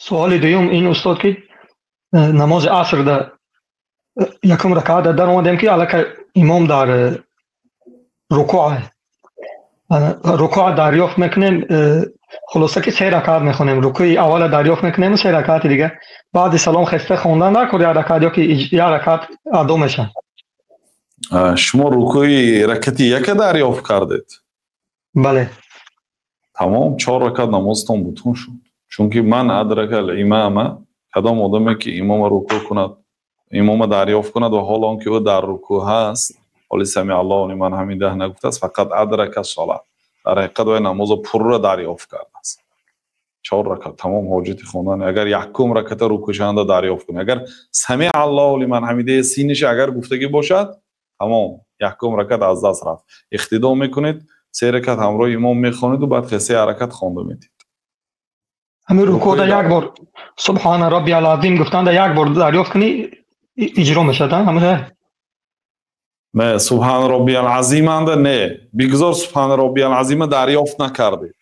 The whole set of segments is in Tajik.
Суоли дуюм ин, устод, ки намози асрда якум ракаат даромадем, ки аллакай имом дар рукӯъ, рукӯъ дарёфт мекунем. Хулоса, ки се ракаат мехонем, рукӯи аввала дарёфт мекунем, се ракаати дига баъди салом хеста хондан дар кор, як ракаат ё ки як ракаат адо мешавад? Шумо рукӯи ракати яка дарёфт кардед? Бале. Тамом, чор ракат намозтон бутун шуд, чунки ман адрака имама, кадом одаме ки имома рукӯъ кунад, имома дарёфт кунад ва ҳоло он ки ӯ дар рукӯъ ҳаст, ҳоли сами Аллоҳу лиман ҳамидаҳ нагуфтааст, фақат адрака солат, дар ҳақиқат вай намозо пурра дарёфт кардааст, чор ракат тамом. Ҳоҷати хондан, агар якум раката рукӯъшаванда дарёфт кунед, агар сами Аллоҳу лиман ҳамидаи синиша агар гуфтагӣ бошад, тамом, якум ракат аз даст рафт. Иқтидо мекунед, се ракат ҳамроҳи имом мехонеду баъд се ракат хонда метед. Ҳамин рукӯъда як бор субҳана роббиял азим гуфтанда як бор дарёфт кунӣ, иҷро мешавад ҳамин? Не, субҳана роббиял азиманда не, бигзор субҳана роббиял азима дарёфт накардед,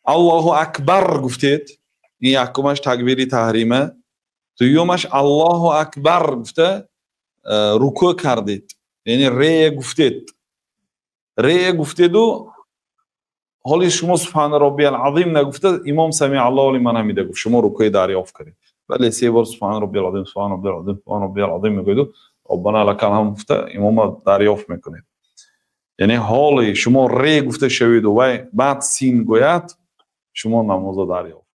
Аллоҳу акбар гуфтед, ин якумаш такбири таҳрима, дуюмаш Аллоҳу акбар гуфта рукӯъ кардед, яъне ре гуфтед, ре гуфтеду ҳоли шумо субҳана роббиял азим нагуфта, имом сами Аллоҳу лиман ҳамида гуфт, шумо рукӯи дарёфт кардед. Бале, се бор субҳана роббиял азим, субҳана роббиял азим, субҳана роббиял азим мегӯеду роббана лакал ҳамд гуфта имома дарёфт мекунед. Яъне ҳоли шумо ре гуфта шаведу вай баъд син гӯяд, шумо намозо дарёфт.